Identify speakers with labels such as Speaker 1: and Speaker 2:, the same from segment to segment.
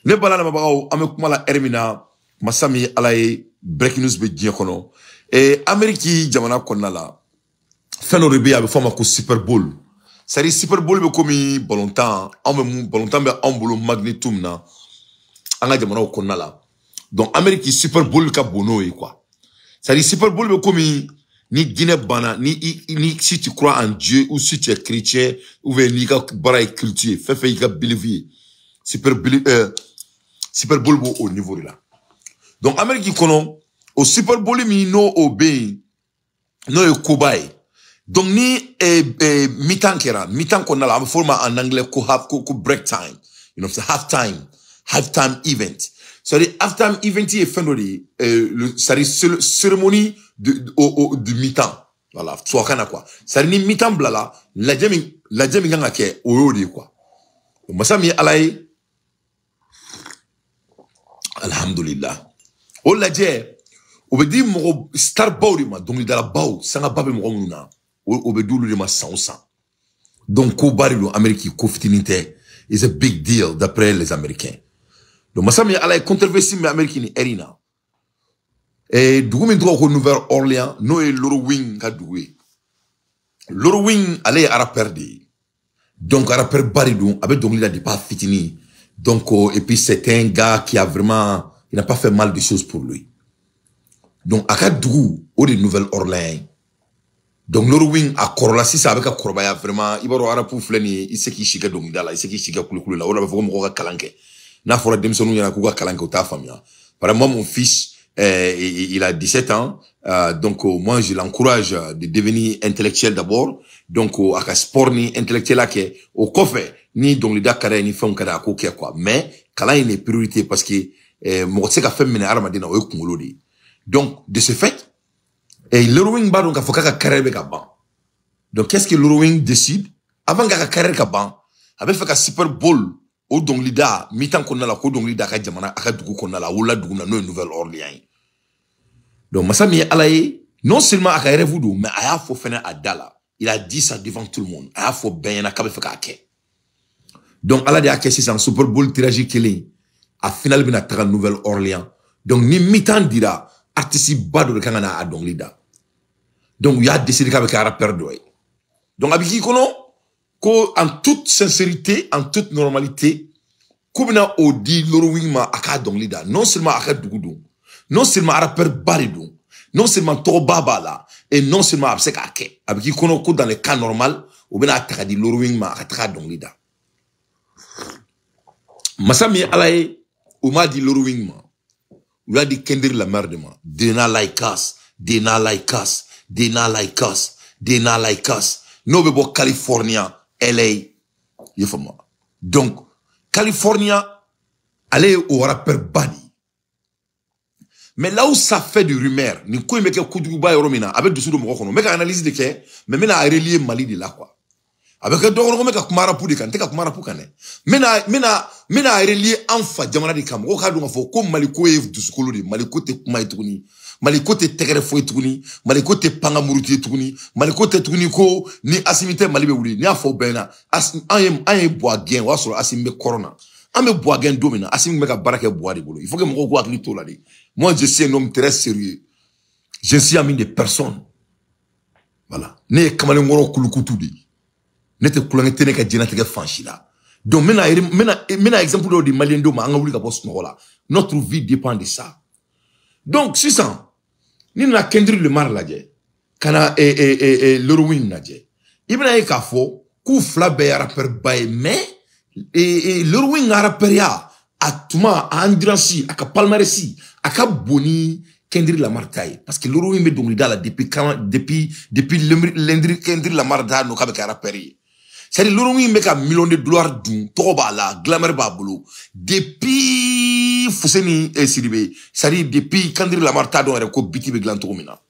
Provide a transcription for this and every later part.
Speaker 1: Ne bala lamɛnbagaw, an bɛ kuma la ɛri min na, masa min ye Ala ye, breaking news bɛ diɲɛ kɔnɔ. Amérique jamana kɔnɔna la, fɛn dɔ de bɛ yen, a bɛ fɔ a ma ko Super Bowl. C'est à dire, Super Bowl bɛ komi balontan, anw bɛ mun balontan bɛ anw bolo magnitude min na an ka jamanaw kɔnɔna la. Donc Amérique Super Bowl ka bon n'o ye quoi. C'est à dire, Super Bowl bɛ komi ni diinɛ banna, ni ni si tu crois en Dieu ou si tu es chrétien ou bien n'i ka baara ye culture ye, fɛn fɛn y'i ka belief ye, Super Bowl b'o o niveau de la. Donc Amérique kɔnɔ, o Super Bowl min n'o o bɛ yen, n'o ye koba ye. Donc ni mi-temps kɛra, mi-temps kɔnɔna la, a bɛ fɔ o ma en anglais ko half, ko break time, c'est half time, half time event. C'est-à-dire, half time event ye fɛn dɔ de ye, c'est-à-dire cérémonie de mi-temps. Voilà, tubabukan na quoi. C'est-à-dire, ni mi-temps bilala, lajɛ min kan ka kɛ, o y'o de ye quoi. O masa min ye Ala ye, alhamdulillah. O lajɛ, o bɛ di mɔgɔ star baw de ma, dɔnkilidala baw, sangaba bɛ mɔgɔ minnu na, o bɛ d'olu de ma san o san. Donc koba de don Amérique, ko fitinin tɛ. It's a big deal d'après les Américains. Donc masa min ye Ala ye, controverse min bɛ Amérique ni ɛri na. Dugu min tɔgɔ ko Nouvelle-Orléans, n'o ye Lil Wayne ka dugu ye. Lil Wayne, ale ye rappeur de ye. Donc rappeur ba de don, a bɛ dɔnkili da depuis a fitinin. Donc et puis c'est un gars qui a vraiment, il n'a pas fait mal de choses pour lui. Donc a ka dugu, o de ye Nouvelle-Orléans ye. Donc Lil Wayne a kɔrɔla sisan, a bɛ ka kɔrɔbaya vraiment. I b'a dɔn rap filɛ nin ye, i tɛ se k'i si kɛ dɔnkilida la, i tɛ se k'i si kɛ kulekule la. O de la a bɛ fɔ ko mɔgɔw ka kalan kɛ. N'a fɔra denmisɛnninw ɲɛna k'u ka kalan kɛ, u t'a faamuya. Par exemple, moi, mon fils, il a 17 ans, donc moi je l'encourage de devenir intellectuel d'abord. Donc a ka sport ni intellectuel kɛ, o kɔfɛ ni dɔnkilida ka d'a ye, ni fɛnw ka d'a ye, a k'o kɛ quoi. Mais kalan in est priorité parce que mɔgɔ tɛ se ka fɛn minɛ hadamaden na, o ye kunkolo de ye. Donc de ce fait, et Lil Wayne b'a dɔn k'a fɔ k'a ka carrière bɛ ka ban. Donc qu'est-ce que Lil Wayne décide? Avant k'a ka carrière ka ban, a bɛ fɛ ka Super Bowl o dɔnkilida mi-temps kɔnɔna la, k'o dɔnkili da a ka jamana, a ka dugu kɔnɔna la, a wolola dugu min na, n'o ye Nouvelle-Orléans ye. Donc masa min ye Ala ye, non seulement a ka rêve don, mais a y'a fɔ fɛnɛ a da la. Il a dit ça devant tout le monde. A y'a fɔ bɛɛ ɲɛna k'a bɛ fɛ k'a kɛ. Donc Ala de y'a kɛ sisan, Super Bowl tirage kelen, a finale bɛna taga Nouvelle-Orléans. Donc ni mi-temps dira, artiste ba dɔ de kan ka na a dɔnkili da. Donc u y'a décidé k'a bɛ kɛ rappeur dɔ ye. Donc a bɛ k'i kɔnɔ ko en toute sincérité, en toute normalité, k'u bɛna o di Lil Wayne ma, a k'a dɔnkili da. Non seulement a ka dugu don, non seulement rappeur ba de don, non seulement tɔgɔba b'a la, et non seulement a bɛ se k'a kɛ. A bɛ k'i kɔnɔ ko dans le cas normal, u bɛna ta ka di Lil Wayne ma, a ka taga dɔnkili da. Masa min ye Ala ye, u m'a di Lil Wayne ma, u y'a di Kendrick Lamar de ma. They not like us, they not like us, they not like us, they not like us. N'o bɛ bɔ California, LA, i ye faamu. Donc California, ale ye o rappeur ba de ye. Mais là où ça fait du rumeur, nin ko in bɛ kɛ kojuguba yɔrɔ min na, a bɛ dusu don mɔgɔ kɔnɔ. N bɛ ka analyse de kɛ, mais n bɛna a relier Mali de la quoi. A bɛ kɛ dɔ kɔnɔ ko n bɛ ka kuma rap de kan, n tɛ ka kuma rap kan dɛ. N bɛna a relier an fa jamana de kan. Mɔgɔw k'a dɔn k'a fɔ ko Mali ko ye dusukolo de ye, Mali ko tɛ kuma ye tuguni. Mali ko tɛ tɛgɛrɛ fɔ ye tuguni, Mali ko tɛ panga muruti ye tuguni, Mali ko tɛ tuguni ko ni Asimi tɛ Mali bɛ wuli. N'i y'a fɔ bɛɛ ɲɛna, an ye Buwa gɛn, o y'a sɔrɔ Asimi bɛ kɔrɔn na. An bɛ Buwa gɛn don min na, Asimi bɛ ka baara kɛ Buwa de bolo. Il faut que mɔgɔw k'u hakili t'o la de. Moi, je suis un homme très sérieux, je suis ami de personne. Voilà, ne ye kamalenkɔrɔ kulukutu de ye, ne tɛ kulonkɛ tɛ ne ka diɲɛlatigɛ fan si la. Donc n bɛna exemple dɔw di maliyɛn denw ma, an ka wuli ka bɔ sunɔgɔ la. Notre vie dépend de ça. Donc sisan ni nana Kendrick Lamar lajɛ ka na Lil Wayne lajɛ, i bɛna ye k'a fɔ k'u fila bɛɛ ye rappeur ba ye. Mais Lil Wayne ka rappeurya a tuma, a endurance, a ka palmarès a ka bon ni Kendrick Lamar ta ye, parce que Lil Wayne bɛ dɔnkilida la depuis quand? Depuis Kendrick Lamar t'a dɔn k'a bɛ kɛ rappeur ye. C'est à dire, Lil Wayne bɛ ka millions de dollars dun, tɔgɔ b'a la, glamour b'a bolo depuis Fuseni Sidibe. C'est à dire, depuis Kendrick Lamar t'a dɔn yɛrɛ ko beat bɛ dilan cogo min na.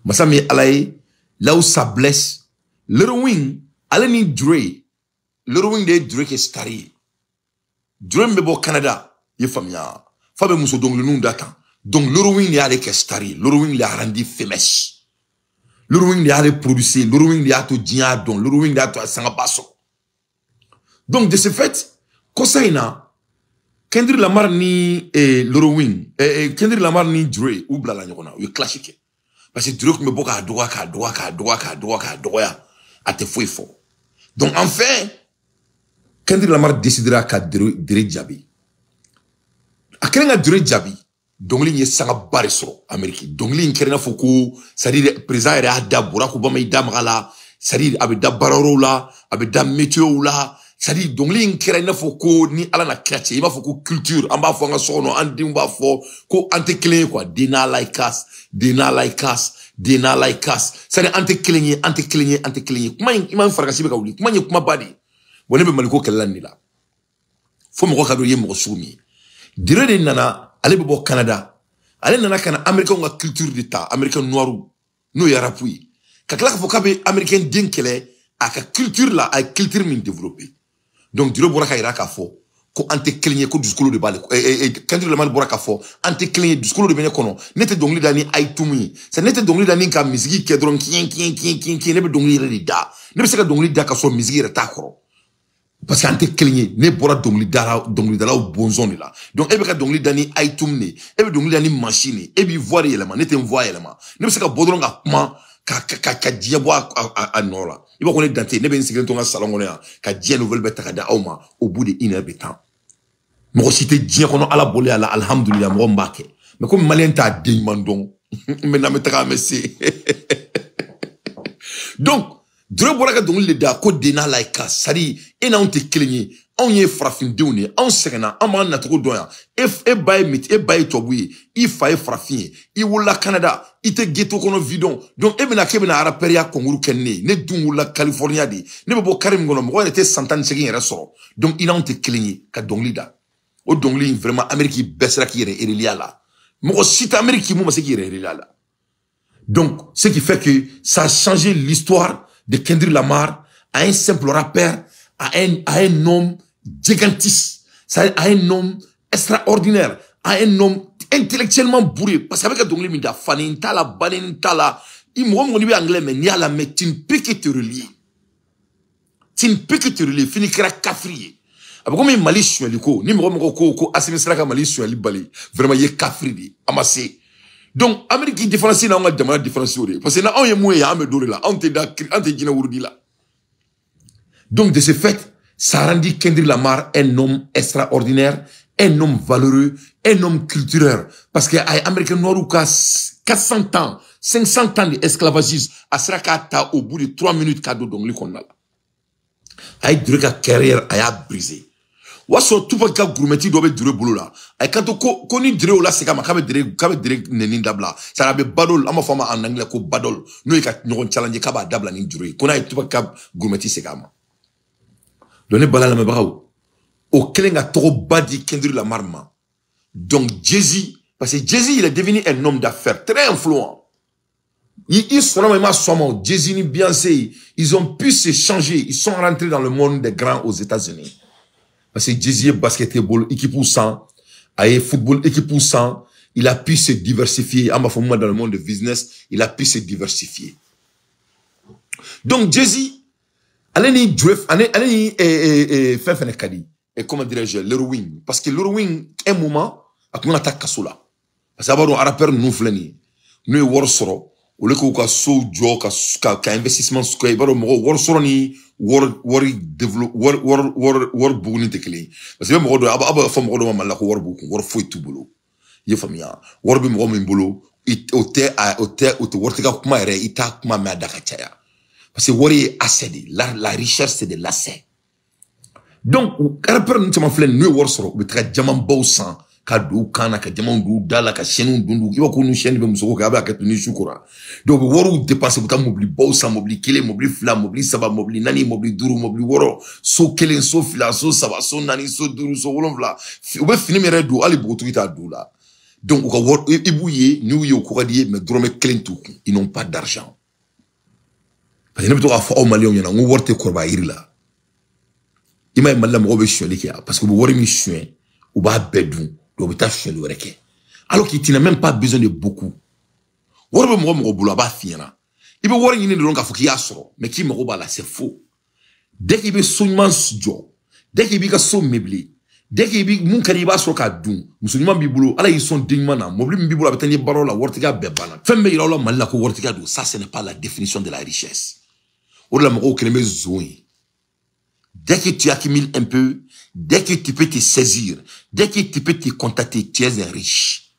Speaker 1: Masa min ye Ala ye, là où ça blesse, Lil Wayne, ale ni Dre, Lil Wayne de ye Dre kɛ star ye. Dre min bɛ bɔ Canada, i ye faamuya, f'a bɛ muso dɔnkiliniw da tan. Donc Lil Wayne de y'ale kɛ star ye, Lil Wayne de y'a rendu famous, Lil Wayne de y'ale producer, Lil Wayne de y'a to diɲɛ y'a dɔn, Lil Wayne de y'a to a sangaba sɔrɔ. Donc de ce fait, kɔsa in na, Kendrick Lamar ni Lil Wayne, Kendrick Lamar ni Dre u bilala ɲɔgɔn na, u ye clash kɛ. Parce que Dre tun bɛ bɔ k'a dɔgɔya, k'a dɔgɔya, k'a dɔgɔya, k'a dɔgɔya, k'a dɔgɔya, a tɛ foyi fɔ. Donc enfin, Kendrick Lamar décidera ka Dre jaabi. A kɛlen ka Dre jaabi, dɔnkili in ye sangaba de sɔrɔ Amérique. Dɔnkili in kɛra i n'a fɔ ko, c'est à dire, président yɛrɛ y'a da, Barack Obama y'i da maga la, c'est à dire, a bɛ da baarayɔrɔw la, a bɛ da météo la. C'est à dire, dɔnkili in kɛra i n'a fɔ ko ni Ala na kira cɛ, i b'a fɔ ko culture, an b'a fɔ an ka so kɔnɔ, an denw b'a fɔ ko an tɛ kelen ye quoi. They not like us, they not like us, they not like us. C'est à dire, an tɛ kelen ye, an tɛ kelen ye, an tɛ kelen ye. Kuma in, i ma farakasi bɛ ka wuli, kuma in ye kumaba de ye. Bon, ne bɛ Maliko kɛlɛ la nin de la. Fo mɔgɔ ka dɔn i ye mɔgɔ sugu min ye. Dre de nana, ale bɛ bɔ Canada. Ale nana ka na Américain ka culture de ta, Américain noir, n'o ye rap ye. Ka tila k'a fɔ k'a bɛ Américain den kɛlɛ a ka culture la, a ye culture min développé. Donc Dre bɔra ka yira k'a fɔ ko an tɛ kelen ye, ko dusukolo de b'ale. Kendrick Lamar bɔra k'a fɔ an tɛ kelen ye, dusukolo de bɛ ne kɔnɔ. Ne tɛ dɔnkili da ni iTunes ye. C'est ne tɛ dɔnkili da ni ka musique kɛ dɔrɔn kiɲɛ kiɲɛ kiɲɛ kiɲɛ kiɲɛ. Ne bɛ dɔnkili yɛrɛ de da. Ne bɛ se ka dɔnkili da ka sɔrɔ musique yɛrɛ t'a kɔrɔ. Parce que an tɛ kelen ye. Ne bɔra dɔnkilidalaw bɔnsɔn de la. Donc e bɛ ka dɔnkili da ni iTunes de ye, e bɛ dɔnkili da ni machine de ye, e b'i voix de yɛlɛma, ne tɛ n voix yɛlɛma. Ne bɛ se ka bɔ dɔrɔn ka kuma ka diɲɛ bɔ a nɔ la. I b'a fɔ ne dan tɛ, ne bɛ n sigilen to n ka salon kɔnɔ yan ka diɲɛ nouvelle bɛɛ ta ka di aw ma au bout de une heure de temps. Mɔgɔ si tɛ diɲɛ kɔnɔ, Ala bɔlen a la, alhamdulilah, mɔgɔ min b'a kɛ. Mais komi malien t'a den ɲuman dɔn, n bɛ na, n bɛ taga, an bɛ se. Donc Dre bɔra ka dɔnkili de da ko they not like us, c'est à dire e n'anw tɛ kelen ye, anw ye farafindenw de ye, anw sɛgɛnna, an b'an nacogo dɔn yan. E ba ye miti, e ba ye tubabu ye, i fa ye farafin ye, i wolola Canada, i tɛ ghetto kɔnɔ vie dɔn. Donc e bɛna k'e bɛna rappeur concours kɛ ne ye, ne dun wolola California de, ne bɛ bɔ carré min kɔnɔ, mɔgɔ yɛrɛ tɛ san 18 yɛrɛ sɔrɔ. Donc i n'anw tɛ kelen ye, ka dɔnkili da. O dɔnkili in vraiment, Amérique bɛɛ sera k'i yɛrɛ relier a la. Mɔgɔ si tɛ Amérique mun ma se k'i yɛrɛ relier a la. Donc ce qui fait que ça a changé l'histoire de Kendrick Lamar à un simple rappeur, à un homme gigantesque, à un homme extraordinaire, à un homme intellectuellement bourré. Parce qu'avec un dɔnkili min da, fani t'a la, banni t'a la, i mɔgɔ mɔgɔ n'i bɛ anglais mɛn, n'i y'a lamɛn, tu ne peux que te relier. Tu ne peux que te relier, fini kɛra kafiri ye. A bɛ komi Mali sonyali ko, ni mɔgɔ mɔgɔ ko Asimi sera ka Mali sonyali bali, vraiment i ye kafiri de ye, a ma se. Donc Amérique différence n'anw ka jamana différence o de ye. Parce que n'anw ye mun ye, an bɛ don de la, anw tɛ da, an tɛ jinɛ wurudi la. Donc de ce fait, ça rendit Kendrick Lamar un homme extraordinaire, un homme valeureux, un homme culturel. Parce que a ye Américain noir ka 400 ans, 500 ans d'esclavagisme, a sera k'a ta au bout de 3 minutes k'a don dɔnkili kɔnɔna la. A ye Dre ka carrière, a y'a brisé. O y'a sɔrɔ Tupac ka gourmette dɔ bɛ Dre bolo la. A ye kanto ko ni Dre y'o lasegin a ma, k'a bɛ Dre nɛni dabila. C'est à dire a bɛ battle, an b'a fɔ a ma en anglais ko battle, n'o ye ka ɲɔgɔn challenge, k'a b'a dabila ni Dre ye. Ko n'a ye Tupac ka gourmette segin a ma. Donc ne bala lamɛnbagaw, o kɛlen ka tɔgɔba di Kendrick Lamar ma. Donc Jay-Z, parce que Jay-Z, il est devenu un homme d'affaires très influent. Il sɔnna ma, i ma sɔn ma, Jay-Z ni Beyoncé, ils ont pu se changer, ils sont rentrés dans le monde des grands aux États-Unis. Parce que Jay-Z ye basketball équipe san, a ye football équipe san, il a pu se diversifier. An b'a fɔ mun ma dans le monde de business, il a pu se diversifier. Donc Jay-Z, ale ni Dre, ale ni fɛn fɛnɛ ka di. Et comment dirais-je, Lil Wayne. Parce que Lil Wayne, un moment, a tun kana taa kaso la. Parce que a b'a dɔn rappeur ninnu filɛ nin ye, n'u ye wari sɔrɔ, olu k'u ka sow jɔ ka investissement kɛ, i b'a dɔn mɔgɔ wari sɔrɔ ni wari développe, wari buguni tɛ kelen ye. Parce que i bɛ mɔgɔ dɔ, a b'a fɔ mɔgɔ dɔ ma Mali la ko wari b'u kun, wari foyi t'u bolo. I ye faamuya, wari bɛ mɔgɔ min bolo, o tɛ a o tɛ o tɛ waritigi ka kuma yɛrɛ, i t'a kuma mɛn a da ka caya. Parce que wari ye accès de ye, la richesse, c'est de l'accès. Donc rappeur ninnu caman filɛ nin, n'u ye wari sɔrɔ, u bɛ taga diamant san ka don u kan na, ka diamant don u da la, ka chaîne dun. I b'a ko ni chaîne bɛ muso ko kɛ, a bɛ hakɛ to ni su kora. Donc u bɛ wariw dépenser, u bɛ taa mobilibaw san, mobili kelen, mobili fila, mobili saba, mobili naani, mobili duuru, mobili wɔɔrɔ, so kelen, so fila, so saba, so naani, so duuru, so wolonfila. U bɛ fini min yɛrɛ don, hali npogotigi t'a don u la. Donc u ka wari, i b'u ye, n'u ye, u ko ka di ye, mais dɔrɔmɛ kelen t'u kun, ils n'ont pas d'argent. Parce que ne bɛ to k'a fɔ aw maliyɛnw ɲɛna n ko wari tɛ kɔrɔbaya yiri la. I m'a ye Mali la mɔgɔw bɛ sonyali kɛ yan, parce que u bɛ wari min suɲɛ, u b'a bɛɛ dun, donc u bɛ taa sonyali wɛrɛ kɛ. Alors que tu n'as même pas besoin de beaucoup. Wari bɛ mɔgɔ mɔgɔ bolo, a b'a f'i ɲɛna. I bɛ wari ɲini dɔrɔn k'a fɔ k'i y'a sɔrɔ, mais k'i mago b'a la, c'est faux. Dès k'i bɛ so ɲuman jɔ, dès k'i b'i ka so meubler, Dès que i bɛ mun ka di i b'a sɔrɔ k'a dun, muso ɲuman b'i bolo, Ala y'i sɔn den ɲuman na, mobili min b'i bolo a bɛ taa n'i ye baaraw la, waritigiya bɛɛ banna. Fɛn bɛ yira aw la Mali la ko waritigiya don, ça ce n'est pas la définition de la richesse. O de la mɔgɔw kɛlen bɛ zon ye. Dès que tu accumules un peu, dès que tu peux te saisir, dès que tu peux te contacter, tu es un riche.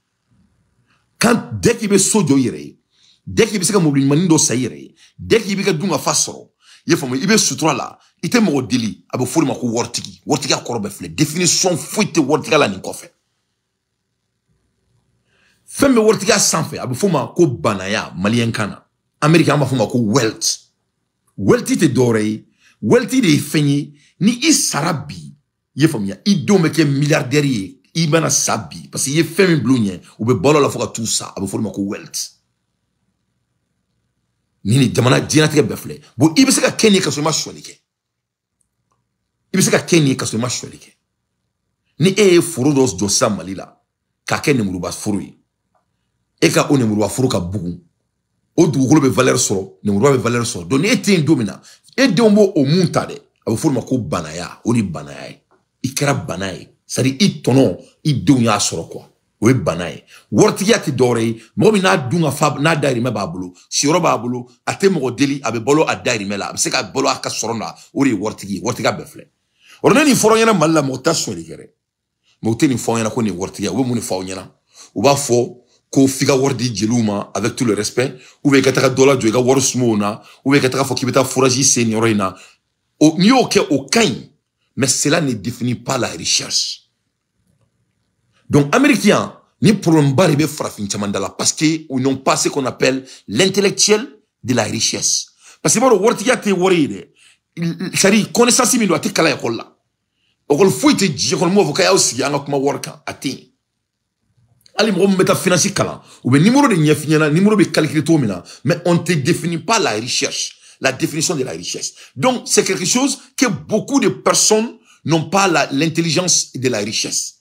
Speaker 1: Quand dès qu'il bɛ so jɔ i yɛrɛ ye, dès qu'il bɛ se ka mobili ɲumanin dɔ san i yɛrɛ ye, dès qu'il bɛ ka dun ka fa sɔrɔ, i y'a faamu, i bɛ sutura la, i tɛ mɔgɔ deli, a bɛ f'o de ma ko waritigi. Waritigiya kɔrɔ bɛɛ filɛ, définition foyi tɛ waritigiya la nin kɔfɛ. Fɛn bɛ waritigiya sanfɛ, a bɛ f'o ma ko banaya maliyɛn kan na. Amérique an b'a f'o ma ko wealth. Wealth tɛ dɔwɛrɛ ye, wealth de ye fɛn ye ni i sara bi, i y'a faamuya, i denw bɛ kɛ milliardaire ye, i mana sa bi, parce que i ye fɛn min bila u ɲɛ, u bɛ balo la fo ka t'u sa, a bɛ f'o de ma ko wealth. Ni jamana diɲɛlatigɛ bɛɛ filɛ. Bon, i bɛ se ka kɛ nin ye ka sɔrɔ i ma sonyali kɛ. I bɛ se ka kɛ nin ye ka sɔrɔ i ma sonyali kɛ. Ni e ye foro dɔ jɔ sisan Mali la k'a kɛ nemuruba foro ye, e ka o nemuruba foro ka bugun, o dugukolo bɛ valeur sɔrɔ, nemuruba bɛ valeur sɔrɔ. Donc ni e tɛ yen don min na, e denw b'o o mun ta dɛ, a bɛ f'o de ma ko banaya. O de ye banaya ye. I kɛra bana ye, c'est à dire i tɔnɔ i denw y'a sɔrɔ quoi. O ye bana ye. Waritigiya tɛ dɔwɛrɛ ye, mɔgɔ min n'a dun ka fa n'a dahirimɛ b'a bolo, siyɔrɔ b'a bolo, a tɛ mɔgɔ deli, a bɛ balo a dahirimɛ la, a bɛ se ka balo a ka sɔrɔ la, o de ye waritigi ye. Waritigiya bɛɛ filɛ. O ne nin fɔra ɲɛna Mali la, mɔgɔ tɛ sonyali kɛ dɛ. Mɔgɔ tɛ nin fɔ aw ɲɛna ko nin ye waritigiya. U bɛ mun de fɔ aw ɲɛna? U b'a fɔ ko f'i ka wari di jeliw ma, avec tout le respect, ou bien i ka taga dɔ lajɔ i ka wari sumaw na, ou bien i ka taga fɔ k'i bɛ taa forage sen nin yɔrɔ in na. O n'i y'o kɛ, o ka ɲi, mais cela ne définit pas la richesse. Donc américain ni problème ba de bɛ farafin caman da la, parce que ils n'ont pas ce qu'on appelle l'intellectuel de la richesse. Parce que i b'a dɔn, waritigiya tɛ wari ye dɛ, c'est à dire connaissance min don, a tɛ kalan école la. École foyi tɛ diɲɛ kɔnɔ mun b'a fɔ k'a y'aw sigi an ka kuma wari kan, a tɛ yen. Hali mɔgɔ min bɛ taa finance kalan, u bɛ numéro de ɲɛf'i ɲɛna, numéro bɛ calculer cogo min na, mais on te définit pas la richesse, la définition de la richesse. Donc c'est quelque chose que beaucoup de personnes n'ont pas, l'intelligence de la richesse.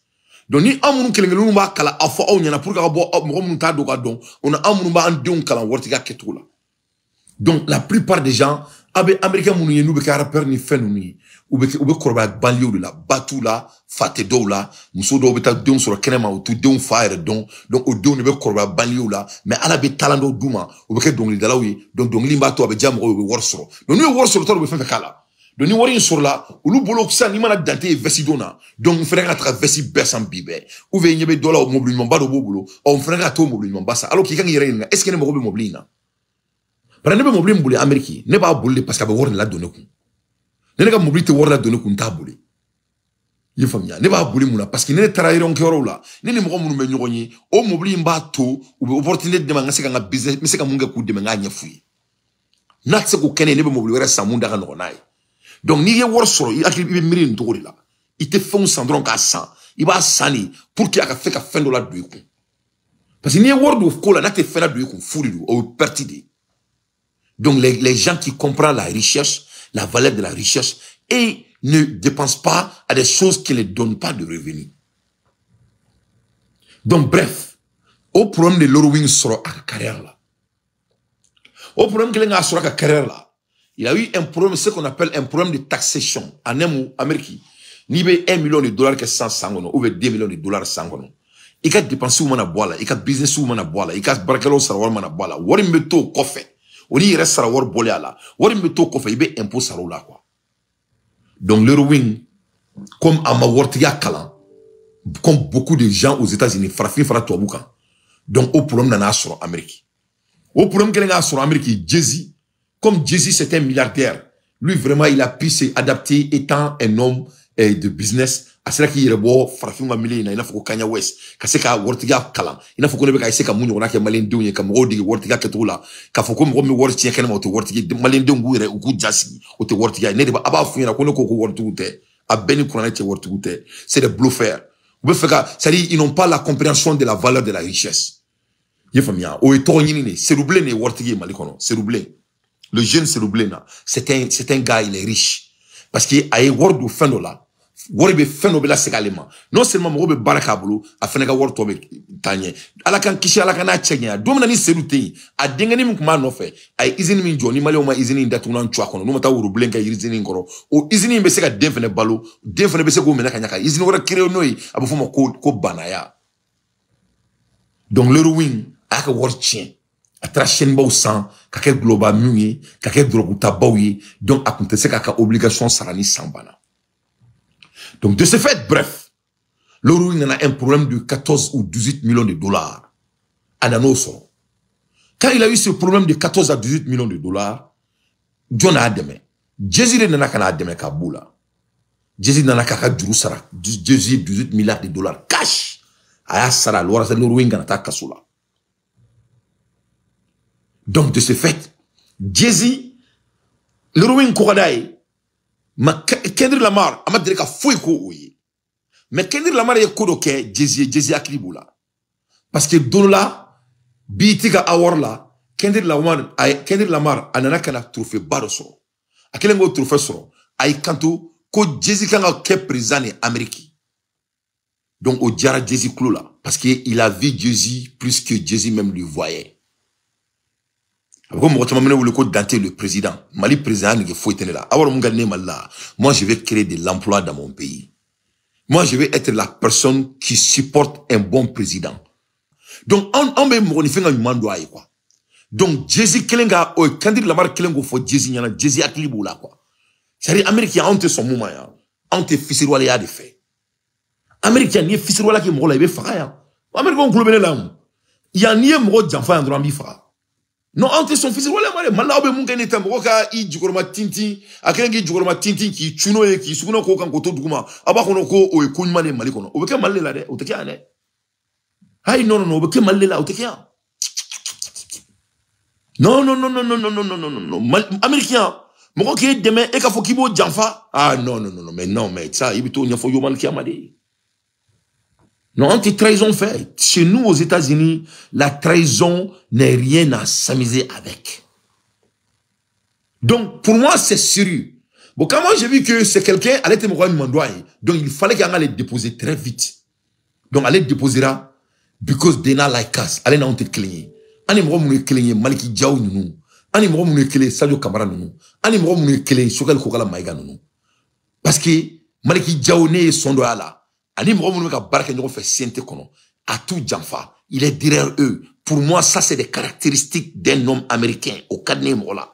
Speaker 1: Donc ni an minnu kelen kelenninw b'a kalan a fɔ aw ɲɛna pour que ka bɔ mɔgɔ minnu t'a dɔn ka dɔn, o ni an minnu b'an denw kalan waritigiya kɛcogo la. Donc la plupart des gens, a bɛ américain minnu ye n'u bɛ kɛ rappeur ni fɛn ninnu ye, u bɛ kɔrɔbaya banlieue de la, ba t'u la, fa tɛ dɔw la, muso dɔw bɛ taa denw sɔrɔ kɛnɛma, u t'u denw fa yɛrɛ dɔn. Donc o denw de bɛ kɔrɔbaya banlieue la, mais Ala bɛ talent dɔw d'u ma, u bɛ kɛ dɔnkilidalaw ye. Donc dɔnkili b'a to a bɛ diya mɔgɔw ye, u bɛ wari sɔrɔ. Donc n'u ye wari sɔrɔ tɔ, u bɛ fɛn fɛn k'a la. Donc ni wari in sɔrɔla olu bolo sisan, n'i mana dante ye veste don na, donc n fɛnɛ ka taga veste bɛɛ san bi bɛɛ, ou bien ɲɛ bɛ dɔ la, o mobili ɲumanba dɔ b'o bolo, ɔ n fɛnɛ ka t'o mobili ɲumanba san, alors k'i kan k'i yɛrɛ ɲininka, est ce que ne mago bɛ mobili in na? Bari ne bɛ mobili min boli Amérique, ne b'a boli de parce que a bɛ wari de ladon ne kun. Ne ka mobili tɛ wari ladon ne kun, n t'a boli. I ye faamuya? Ne b'a boli mun na? Parce que ne taara yɔrɔ kɛyɔrɔw la, ne ni mɔgɔ minnu bɛ ɲɔgɔn ye, o mobili in b'a to u bɛ opportunité di ne ma, n ka se ka n ka business, n bɛ se ka mun kɛ k'u dɛmɛ, n k'a ɲɛf'u ye. N'a tɛ se k'o kɛ ne ye, ne bɛ mobili wɛrɛ san mun da ka nɔgɔn n'a ye. Donc n'i ye wari sɔrɔ, i hakili i bɛ miiri nin cogo de la. I tɛ fɛnw san dɔrɔn k'a san, i b'a san de pour que a ka se ka fɛn dɔ ladon i kun. Parce que n'i ye wari don ko la, n'a tɛ fɛn ladon i kun, fu de don, o ye perte de ye. Donc les gens qui comprennent la richesse, la valeur de la richesse, et ne dépensent pas à des choses qui ne donnent pas de revenus. Donc bref, o problème de Lil Wayne sɔrɔ a ka carrière la. O problème kelen k'a sɔrɔ a ka carrière la. Il a eu un problème, ce qu'on appelle un problème de taxation. En un mot, Amérique, n'i bɛ 1 million de dollars kɛ sisan san kɔnɔ, ou bien 2 millions de dollars san kɔnɔ, i ka dépenses mana bɔ a la, i ka business mana bɔ a la, i ka baarakɛlaw sara wari mana bɔ a la, wari min bɛ to o kɔfɛ, o n'i yɛrɛ sara wari bɔlen a la, wari min bɛ to o kɔfɛ, i bɛ impôt sara o la quoi. Donc Lil Wayne, comme a ma waritigiya kalan, comme beaucoup de gens aux États-Unis, farafin fara tubabu kan, donc o problème nana sɔrɔ Amérique. O problème kelen k'a sɔrɔ Amérique, Jay-Z, comme Jay-Z c'est un milliardaire, lui vraiment il a pu s'adapter étant un homme de business. A sera k'i yɛrɛ bɔ farafinw ka milieu in na, i n'a fɔ ko Kanye West, ka se ka waritigiya kalan, i n'a fɔ ko ne bɛ ka essayer ka mun ɲɔgɔnna kɛ maliyɛndenw ye, ka mɔgɔw dege waritigiya kɛcogo la, k'a fɔ ko mɔgɔ min bɛ wari tiɲɛ kɛnɛma, o tɛ waritigi, maliyɛndenw k'u yɛrɛ u k'u ja sigi, o tɛ waritigiya ye. Ne de b'a a b'a f'u ɲɛna ko ne ko ko waritigiw tɛ, a bɛɛ ni kuranɛ cɛ, waritigiw tɛ, c'est des bluffeurs. U bɛ fɛ ka, c'est-à-dire ils n'ont pas la compréhension de la valeur de la richesse. I ye faamuya? O ye tɔgɔ ɲini de ye. Serubilen de ye waritigi ye Mali kɔnɔ. Serubilen, le jeune Serubilen na, c'est un gars, il est riche parce que a ye wari don fɛn dɔ la. Wari bɛ fɛn dɔ bɛ lasegin ale ma. Non seulement mɔgɔw bɛ baara k'a bolo, a fana ka wari tɔ bɛ taa ɲɛ. Ala k'an kisi, Ala ka n'a cɛ janya. Don min na ni Seydou tɛ yen, a denkɛnin min tun b'a nɔfɛ, a ye usine min jɔ, ni Maliyɛnw ma usine in datugulan cu a kɔnɔ, n'u ma taa worobilen kɛ usine in kɔrɔ, o usine in bɛ se ka den fana balo, den fana bɛ se k'o minɛ ka ɲɛ ka usine wɛrɛ créer n'o ye, a bɛ f'o ma ko banaya. Donc l'héroïne a y'a ka wari tiɲɛ. A taara chaîne-baw san ka kɛ gulɔba minw ye, ka kɛ dɔrɔgutabaw ye. Donc a tun tɛ se k'a ka obligation sara ni san banna. Donc de ce fait, bref, l'héroïne nana un problème de 14 ou 18 millions de dollars. A nan'o sɔrɔ. Quand il a eu ce problème de 14 à 18 millions de dollars, jɔn y'a dɛmɛ? Jay-Z de nana ka n'a dɛmɛ ka b'u la. Jay-Z nana k'a ka juru sara. Jay-Z, 18 milliards de dollars cash. A y'a sara walasa l'héroïne kana taa kaso la. Donc de ce fait, Jay-Z, l'héroïne ko ka d'a ye, ma Kendrick Lamar a ma deli ka foyi ko o ye. Mais Kendrick Lamar ye ko dɔ kɛ Jay-Z ye, Jay-Z hakili b'o la. Parce que don dɔ la, BET ka award la, Kendrick Lamar a nana ka na trophée ba dɔ sɔrɔ. A kɛlen k'o trophée sɔrɔ, a y'i kanto ko Jay-Z kan ka kɛ président de Amérique. Donc o diyara Jay-Z tulo la, parce que il a vu Jay-Z plus que Jay-Z même lui voyait. A bɛ ko mɔgɔ caman bɛ ne wele ko Dante le président. Mali président nege foyi tɛ ne la. A b'a dɔn mun ka di ne Mali la? Moi, je vais créer de l'emploi dans mon pays. Moi, je vais être la personne qui supporte un bon président. Donc an bɛ mɔgɔninfin ka ɲuman dɔn a ye quoi. Donc Jay-Z kelen ka o Kendrick Lamar kelen k'o fɔ Jay-Z ɲɛna, Jay-Z hakili b'o la quoi. C'est-à-dire Amérique, anw tɛ sɔn mun ma yan, anw tɛ fisiriwaleya de fɛ. Amérique, n'i ye fisiriwale kɛ mɔgɔ la, i bɛ faga yan. Américain kulo bɛ ne la yan, n'i ye mɔgɔ janfa yan dɔrɔn, an b'i faga. Non, anw tɛ sɔn fisiriwale ma dɛ. Mali la, aw bɛ mun kɛ? Nin tɛ mɔgɔ ka i jukɔrɔma tintin, a kɛlen k'i jukɔrɔma tintin, k'i cun n'o ye, k'i sugunɛ k'o kan k'o to duguma, aw b'a kɔnɔ ko o ye ko ɲuman de ye Mali kɔnɔ. O bɛ kɛ Mali de la dɛ, o tɛ kɛ yan dɛ. Ayi, non, non, non, o bɛ kɛ Mali de la, o tɛ kɛ yan. Non, non, non, non, non, non, non, non, non, non, non. Américain, mɔgɔ k'e dɛmɛ, e k'a fɔ k'i b'o janfa. Ah non, non, non, non, mais non, mais ça, i bɛ t'o ɲɛfɔ yomali kiyama de. Non, anti trahison fait. Chez nous, aux États-Unis, la trahison n'est rien à s'amuser avec. Donc, pour moi, c'est sérieux. Bon, quand moi j'ai vu que c'est quelqu'un, elle était mon donc il fallait qu'on allait déposer très vite. Donc, elle déposera because they not like us. Ale n'anw tɛ kelen ye. Ani mɔgɔ minnu ye kelen ye, Maliki Diaw ninnu. Ani mɔgɔ minnu ye kelen ye, Sadio Kamara ninnu. Ani mɔgɔ minnu ye kelen ye, Choguel Kokala Maïga ninnu. Parce que Maliki Diaw, ne ye sɔn dɔ y'a la. Ani mɔgɔ minnu bɛ ka baara kɛ ɲɔgɔn fɛ CNT kɔnɔ, a t'u janfa. Il est derrière eux. Pour moi, ça, c'est des caractéristiques d'un homme américain. O ka di ne ye mɔgɔ la.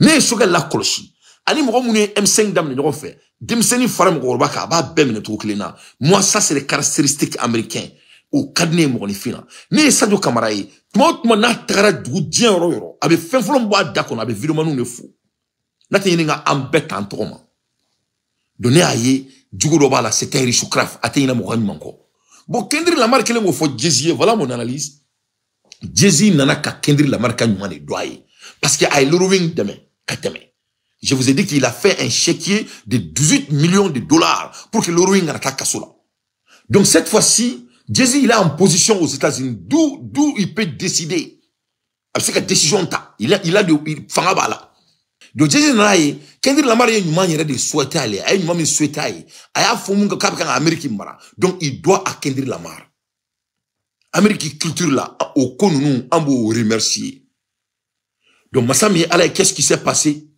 Speaker 1: Ne ye Choguel lakɔlɔsi. Ani mɔgɔ minnu ye M5 daminɛ ɲɔgɔn fɛ, denmisɛnnin fara mɔgɔkɔrɔba kan, a b'a bɛɛ minɛ cogo kelen na. Moi, ça, c'est des caractéristiques américaines. O ka di ne ye mɔgɔninfin na. Ne ye Sadio Kamara ye, tuma o tuma n'a tagara dugu diɲɛ yɔrɔ o yɔrɔ, a bɛ fɛn fɔlɔ min bɔ a da kɔnɔ, a bɛ vidéomanw de fo. N'a tɛ ɲini ka an bɛɛ t'an tɔgɔ ma. Donc ne y'a ye jugu dɔ b'a la, c'est un riche-craf, a tɛ ɲinɛ mɔgɔ ɲuman kɔ. Bon, Kendrick Lamar kelen k'o fɔ Jay-Z ye, voilà mon analyse. Jay-Z nana ka Kendrick Lamar ka ɲuman de dɔn a ye. Parce que a ye Lil Wayne dɛmɛ ka tɛmɛ. Je vous ai dit qu'il a fait un chéquier de 18 millions de dollars pour que Lil Wayne kana taa kaso la. Donc cette fois-ci, Jay-Z, il est en position aux États-Unis, d'où il peut décider. A bɛ se ka décision ta. Il a de, fanga b'a la. Donc Jay-Z nana ye, Kendrick Lamar ye ɲuman yɛrɛ de souhaité ale ye. A ye ɲuman min souhaité a ye. A y'a fɔ mun kan k'a bɛ kan ka Amérique mara. Donc il doit à Kendrick Lamar. Amérique culture la, o ko ninnu, an b'o remercier. Donc masa min ye Ala ye, qu'est-ce qui s'est passé?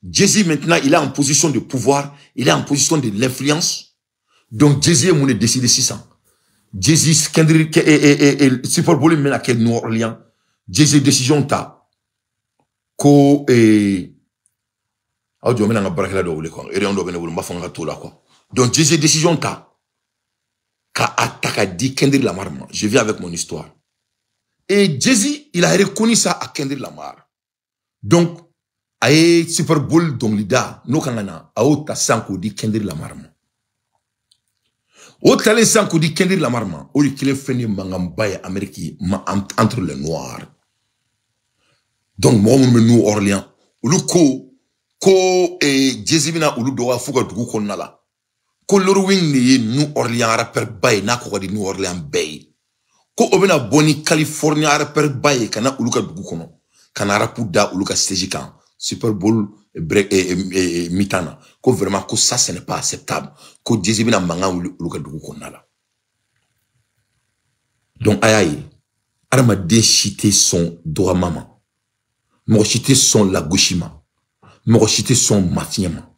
Speaker 1: Jay-Z maintenant, il est en position de pouvoir, il est en position de l'influence. Donc Jay-Z ye mun de décidé sisan? Jay-Z, Kendrick et Super Bowl min bɛna kɛ New Orleans, Jay-Z décision ta ko aw jɔ, n bɛna n ka baarakɛla dɔ wele quoi, réunion dɔ bɛ ne bolo, n b'a fɔ n ka t'o la quoi. Donc Jay-Z décision ta ka a ta ka di Kendrick Lamar ma. Je viens avec mon histoire. Et Jay-Z, il a reconnu ça à Kendrick Lamar. Donc a ye Super Bowl dɔnkilida n'o kan ka na, a y'o ta sisan k'o di Kendrick Lamar ma. O talen sisan k'o di Kendrick Lamar ma, o de kelen fɛn ni mankanba ye Amérique ma entre les Noirs. Donc mɔgɔ minnu bɛ New Orleans, olu ko Jay-Z bɛna olu dɔgɔya f'u ka dugu kɔnɔna la. Ko Lil Wayne de ye New Orleans rappeur ba ye, n'a ko ka di New Orleans bɛɛ ye. Ko o bɛna bɔ ni California rappeur ba ye ka na olu ka dugu kɔnɔ, ka na rap da olu ka stage kan. Super Bowl mi-temps na ko vraiment ko ça ce n'est pas acceptable, ko Jay-Z bɛna mankan wuli olu ka dugu kɔnɔna la. Donc a y'a ye, adamaden si tɛ sɔn dɔgɔma ma, mɔgɔ si tɛ sɔn lagosi ma, mɔgɔ si tɛ sɔn mafiɲɛ ma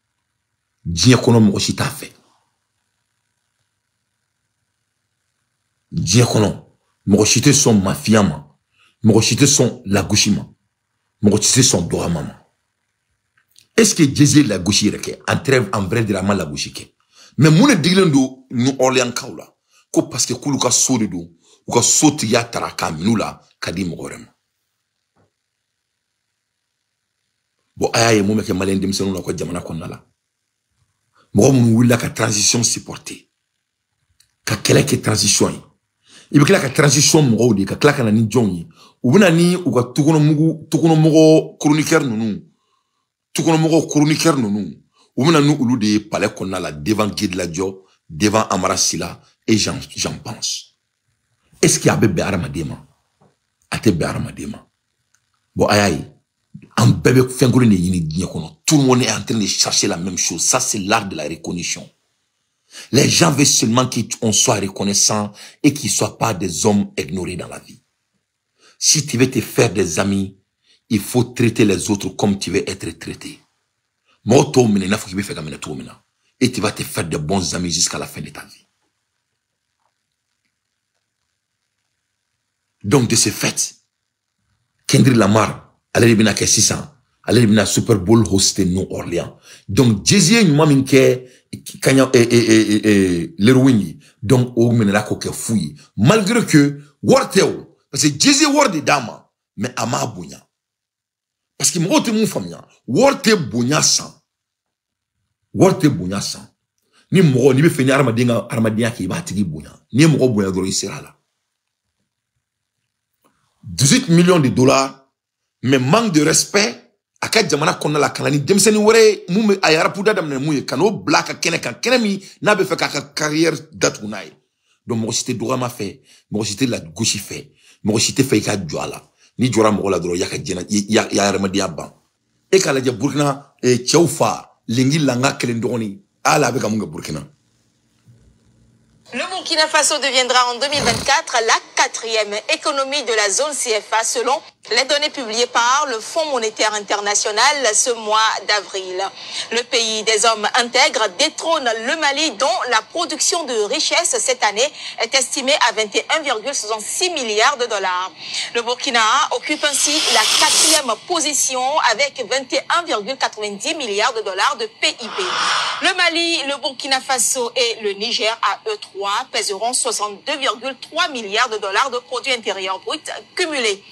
Speaker 1: diɲɛ kɔnɔ, mɔgɔ si t'a fɛ diɲɛ kɔnɔ, mɔgɔ si tɛ sɔn mafiya ma, mɔgɔ si tɛ sɔn lagosi ma, mɔgɔ si tɛ sɔn dɔgɔma ma. Est-ce que Jay-Z ye lagosi yɛrɛ kɛ? En trêve, en vrai dire, a ma lagosi kɛ. Mais mun de digilen don New Orleans kaw la? Ko parce que k'olu ka so de don, u ka so tigiya tara k'a minɛ u la ka di mɔgɔ wɛrɛ ma. Bon, a y'a ye mun bɛ kɛ maliyɛn denmisɛnninw la u ka jamana kɔnɔna la. Mɔgɔ minnu wulila ka transition supporter, ka kɛlɛ kɛ transition ye, i bɛ tila ka transition mɔgɔw de ka tila ka na ni jɔnw ye? U bɛ na ni u ka tukɔnɔmugu, tukɔnɔmɔgɔ chroniqueur ninnu, tukɔnɔmɔgɔ chroniqueur ninnu, u bɛ na ni olu de ye palais kɔnɔna la, devant Guédiladjɔ, devant Amara Sila et j'en pense. Est-ce que a bɛ bɛn hadamaden ma? A tɛ bɛn hadamaden ma. Bon, a y'a ye, an bɛɛ bɛ fɛn kelen de ɲini diɲɛ kɔnɔ. Tout le monde est en train de chercher la même chose. Ça, c'est l'art de la reconnaissance. Les gens veulent seulement qu'on soit reconnaissant et qu'ils ne soient pas des hommes ignorés dans la vie. Si tu veux te faire des amis, il faut traiter les autres comme tu veux être traité. Mɔgɔ tɔw minɛ i n'a fɔ k'i bɛ fɛ ka minɛ cogo min na. Et tu vas te faire de bons amis jusqu'à la fin de ta vie. Donc, de ce fait, Kendrick Lamar, ale de bɛna kɛ sisan, ale de bɛna Super Bowl hoster New Orleans. Donc, Jay-Z ye ɲuman min kɛ Kanye Lil Wayne ye, donc o minɛla k'o kɛ fu ye. Malgré que wari tɛ o, parce que Jay-Z ye wari de d'a ma, mais a m'a bonya. Parce que mɔgɔw tɛ mun faamuya, wari tɛ bonya san. Wari tɛ bonya san. Ni mɔgɔ, n'i bɛ fɛ ni hadamaden ka hadamadenya kɛ, i b'a tigi bonya. N'i ye mɔgɔ bonya dɔrɔn, i sera a la. 18 millions de dollars, mais manque de respect a ka jamana kɔnɔna la, ka na ni denmisɛnnin wɛrɛ ye mun bɛ a ye rap da daminɛ mun ye, ka n'o bila a ka kɛnɛ kan, kɛnɛ min n'a bɛ fɛ k'a ka carrière datugu n'a ye. Donc mɔgɔ si tɛ dɔgɔyama fɛ, mɔgɔ si tɛ lagosi fɛ, mɔgɔ si tɛ fɛ i ka jɔ a la. N'i jɔra mɔgɔ la dɔrɔn, i y'a ka diɲɛ, i y'a hadamadenya ban. E k'a lajɛ Burukina cɛw fa Lengi Langa kelen dɔgɔnin, hali a bɛ ka mun kɛ Burukina.
Speaker 2: Le Burkina Faso deviendra en 2024 la 4e économie de la zone CFA selon les données publiées par le Fonds monétaire international ce mois d'avril. Le pays des hommes intègres détrône le Mali dont la production de richesses cette année est estimée à 21,66 milliards de dollars. Le Burkina occupe ainsi la 4e position avec 21,90 milliards de dollars de PIB. Le Mali, le Burkina Faso et le Niger à eux trois pèseront 62,3 milliards de dollars de produits intérieurs bruts cumulés.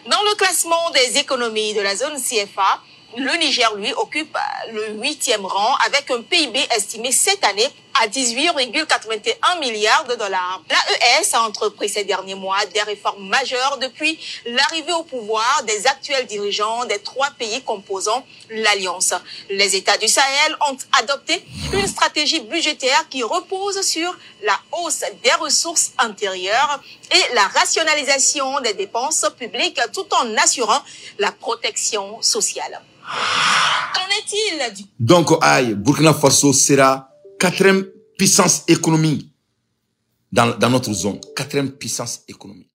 Speaker 2: Dans le classement des économies de la zone CFA, le Niger, lui, occupe le 8e rang avec un PIB estimé cette année à 18,81 milliards de dollars. L'AES a entrepris ces derniers mois des réformes majeures depuis l'arrivée au pouvoir des actuels dirigeants des 3 pays composant l'Alliance. Les États du Sahel ont adopté une stratégie budgétaire qui repose sur la hausse des ressources intérieures et la rationalisation des dépenses publiques tout en assurant la protection sociale. Qu'en est-il du...
Speaker 1: Donc, aïe, Burkina Faso sera 4e puissance économique dans notre zone. 4e puissance économique.